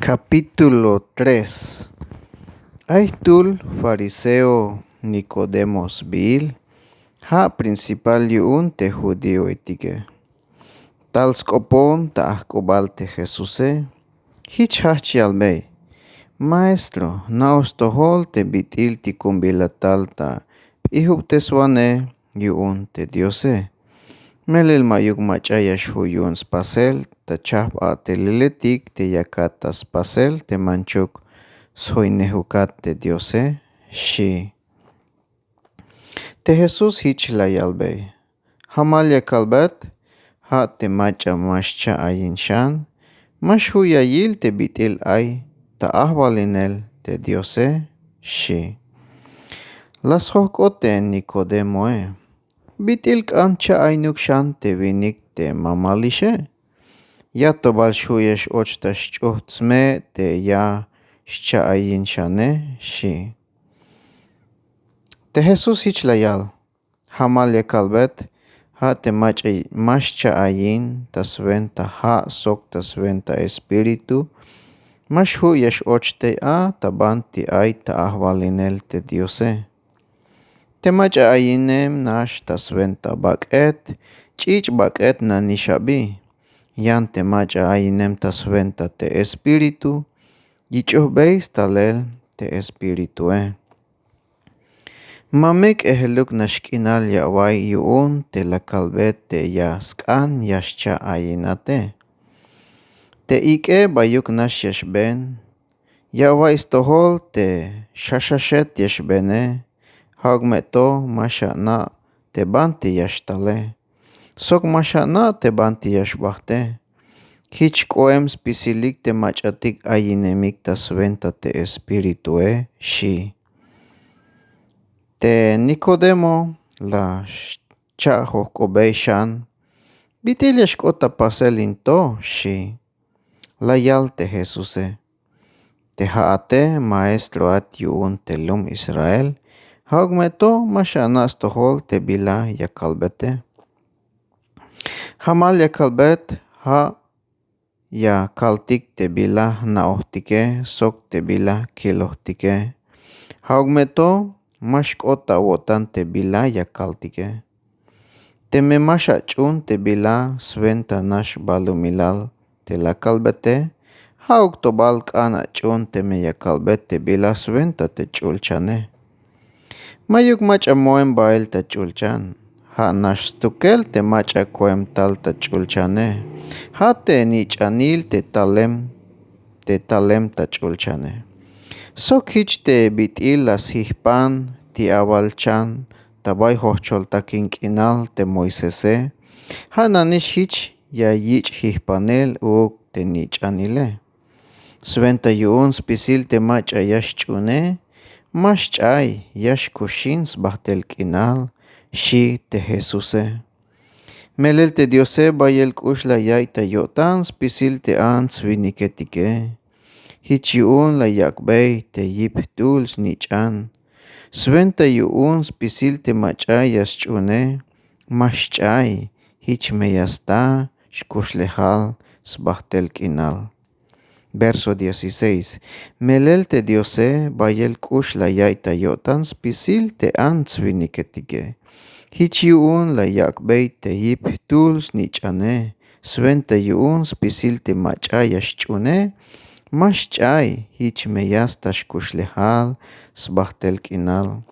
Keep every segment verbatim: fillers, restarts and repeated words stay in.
Capítulo tres. Ay jtul fariseo Nicodemo sbiil, ja' principal yu'un te judíoetike. Tal sk'opon ta ajk'ubal te Jesuse, jich jajch yalbey: Maestro, jna'oj stojol te bit'il tikunbil a tal ta p'ijubteswanej yu'un te Diose. Melel ma'yuk mach'a ya xju' yu'un spasel ta chajp a'teletik te yakat ta spasel te manchuk sjoynejukat te Diose, xi'. Te Jesús jich la yalbey: Jamal ya kalbat, ja' te mach'a ma xcha'ayin xan, ma xju' ya yil te bit'il ay ta ajwalinel te Diose, xi'. La sjojk'ot te Nicodemoe: Bit'il k'an cha'aynuk xan te winik te mamalixe? Yatobal xju' ya x-och ta xch'ujt' sme' te ya xcha'ayin xane, xi'. Te Jesús jich la yal: Jamal ya kalbat, ja' te mach'a ma xcha'ayin ta swenta ja' sok ta swenta espíritu, ma xju' ya x-och tey a ta banti ay ta ajwalinel te Diose. Te mach'a ayinem nax ta swenta bak'et, ch'ich' bak'et nanix abi. Yan te mach'a ayinem ta swenta te espíritu, yich'ojbey stalel te espiritue. Ma me k'ejeluk nax k'inal ya awa'iy yu'un te la kalbet te ya sk'an ya xcha'ayinate. Te ik'e bayuk nax ya xben, ya awa'iy stojol te xaxaxet ya xbene, ja'uk me to ma xana' te banti ya xtale, sok ma xana' te banti ya xbajte. Jich k'oem spisilik te mach'atik ayinemik ta swenta te espiritue, xi'. Te Nicodemo la xcha'jojk'obey xan: Bit'il ya xk'ot ta pasel in to, xi'. La yal te Jesuse: Te ja'ate maestroat yu'un te lum Israel, ja'uk me to ma xana' stojol te bila ya kalbete. Jamal ya kalbet, ja' ya kaltik te bila jna'ojtike sok te bila kilojtike. Ja'uk me to ma xk'ot ta awo'tan te bila ya kaltike. Teme ma xach'uun te bila swenta nax balumilal te la kalbete, ja'uk to bal k'an ach'uun teme ya kalbet te bila swenta te ch'ulchane. Ma'yuk mach'a mo'en bael ta ch'ulchan, ja' nax stukel te mach'a ko'em tal ta ch'ulchane, ja' te nich'anil te talem, te talem ta ch'ulchane. Sok jich te bit'il la sjijpan ti' awalchan ta bay jojchol takin k'inal te Moisese, ja' nanix jich ya yich' jijpanel uuk te nich'anile. Swenta yu'un spisil te mach'a ya xch'uune, ma xch'ay, ya xkuxin sbajtel k'inal, xi' te Jesuse. Melel te Diose bayel k'ux la yaiy ta yo'tan spisil te ants winiketike. Jich yu'un la yak'bey te yip jtul snich'an. Swenta yu'un spisil te mach'a ya xch'uune, ma xch'ay, jich me ya sta xkuxlejal sbajtel k'inal. Verso dieciséis. Melel te Diose bayel k'ux la yaiy ta yo'tan spisil te ants winiketike. Jich yu'un la yak'bey te yip jtul snich'ane, swenta yu'un spisil te mach'a ya xch'uune, ma xch'ay, jich me ya sta xkuxlejal sbajtel k'inal.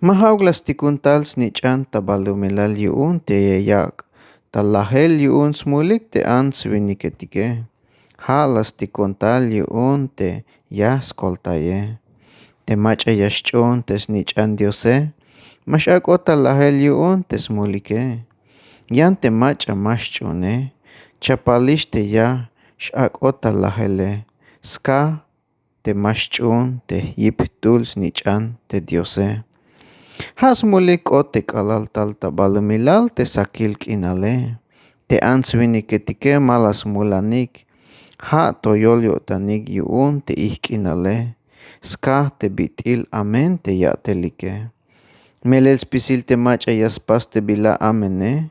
Ma ja'uk la stikun tal snich'an ta balumilal yu'un te ya yak' ta lajel yu'un smulik te ants winiketike. Ja' la stikun tal yu'un te ya skoltaye. Te mach'a ya xch'uun te snich'an Diose, ma x'ak'ot ta lajel yu'un te smulike. Yan te mach'a ma xch'uune, chapalix te ya x'ak'ot ta lajele, skaj te ma xch'uun te yip jtul snich'an te Diose. Ja' smulik k'ot te k'alal tal ta balumilal te sakil k'inale. Te ants winiketike ma la smulanik. Ja' toyol yo'tanik yu'un te ijk'inale. Skaj te bit'il amén te ya'telike. Melel spisil te mach'a ya spas te bila amene,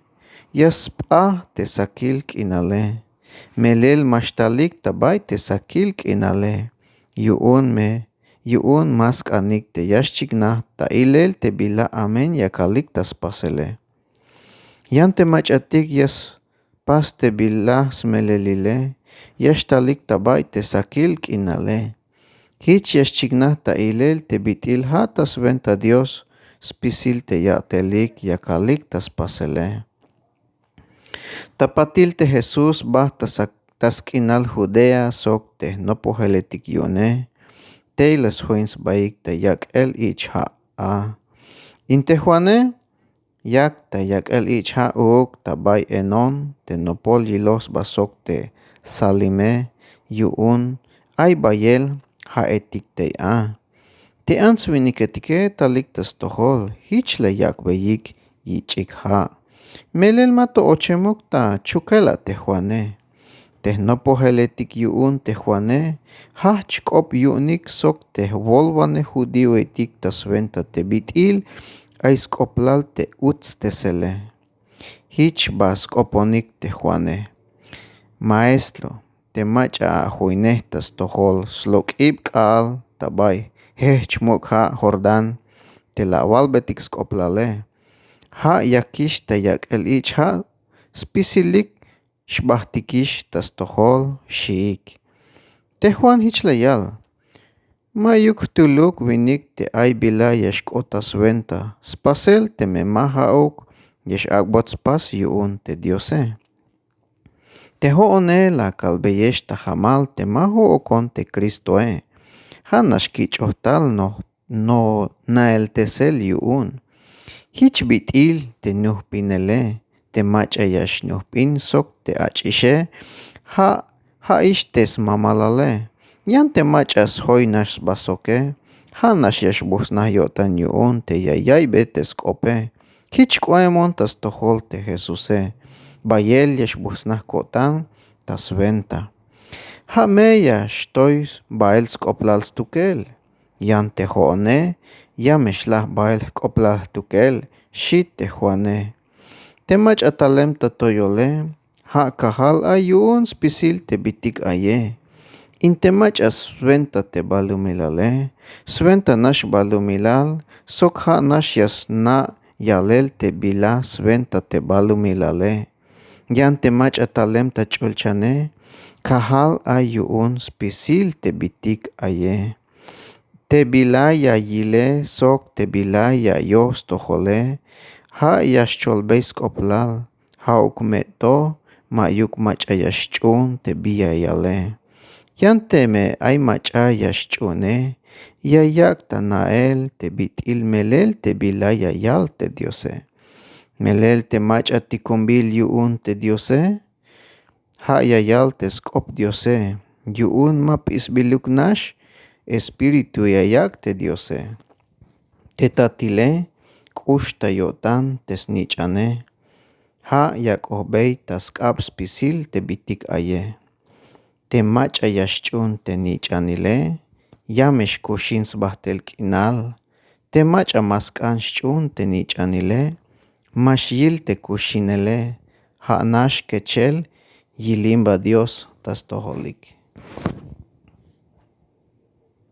ya sp'aj te sakil k'inale. Melel ma xtalik ta bay te sakil k'inale. Yu'un me yu'un ma sk'anik te ya xchiknaj ta ilel te bila amen yakalik ta spasele. Yan te mach'atik ya spas te bila smelelile ya xtalik ta bay te sakil k'inale. Jich ya xchiknaj ta ilel te bit'il ja' ta swenta Dios spisil te ya'telik yakalik ta spasele. Ta patil te Jesús bajt ta sk'inal Judea sok te jnopojeletik yu'une, tey la sjoin sbaik ta yak'el ich' ja' a. In te Juane yak ta yak'el ich' ja' uuk ta bay Enón te nopol yiloj sba sok te Salime, yu'un ay bayel ja'etik tey a. Te ants winiketike talik ta stojol jich la yak'beyik yich'ik ja'. Melel ma to ochemuk ta chukel a te Juane. Te jnopojeletik yu'un te Juane jajch' k'op yu'unik sok te jwolwanej judioetik ta swenta te bit'il ay sk'oplal te utstesele. Jich ba sk'oponik te Juane: Maestro, te mach'a ajoinej ta stojol slok'ib k'aal ta bay jejch muk' ja' Jordán te la awalbetik sk'oplale, ja' yakix ta yak'el ich' ja' spisilik xbajtikix ta stojol, xiik. Te Juan jich la yal: Ma'yuk jtuluk winik te ay bila ya xk'ot ta swenta spasel teme ma ja'uk ya x-ak'bot spas yu'un te Diose. Te jo'one la kalbeyex ta jamal te ma jo'okon te Cristoe. Ja' nax kich'oj tal no no naeltesel yu'un. Jich bit'il te nujp'inele, te mach'a ya xnujp'in sok te ach'ixe, ja' ja'ix te smamalale. Yan te mach'a sjoy nax sba soke, ja' nax ya xbujsnaj yo'tan yu'un te ya yaiybe te sk'ope. Jich k'oemon ta stojol te Jesuse, bayel ya xbujsnaj ko'tan ta swenta. Ja' me ya xtoy bael sk'oplal stukel. Yan te jo'one ya me xlaj bael jk'oplal jtukel, xi' te Juane. Te mach'a talem ta toyole, ja' kajal ay yu'un spisil te bitik aye. In te mach'a swenta te balumilale, swenta nax balumilal sok ja' nax ya sna' yalel te bila swenta te balumilale. Yan te mach'a talem ta ch'ulchane, kajal ay yu'un spisil te bitik aye. Te bila ya yile sok te bila ya yoj stojole, ja' ya xcholbey sk'oplal, ja'uk me to ma'yuk mach'a ya xch'uun te bi ya yale. Yan teme ay mach'a ya xch'uune, ya yak' ta nael te bit'il melel te bila ya yal te Diose. Melel te mach'a tikunbil yu'un te Diose, ja' ya yal te sk'op Diose, yu'un ma p'isbiluk nax, espíritu ya yak' te Diose. Te tatile k'ux ta yo'tan te snich'ane, ja' ya k'ojbey ta sk'ab spisil te bitik aye. Te mach'a ya xch'uun te nich'anile, ya me xkuxin sbajt'el k'inal. Te mach'a ma sk'an xch'uun te nich'anile, ma xyil te kuxinele, ja' nax kechel yilimba Dios ta stojolik.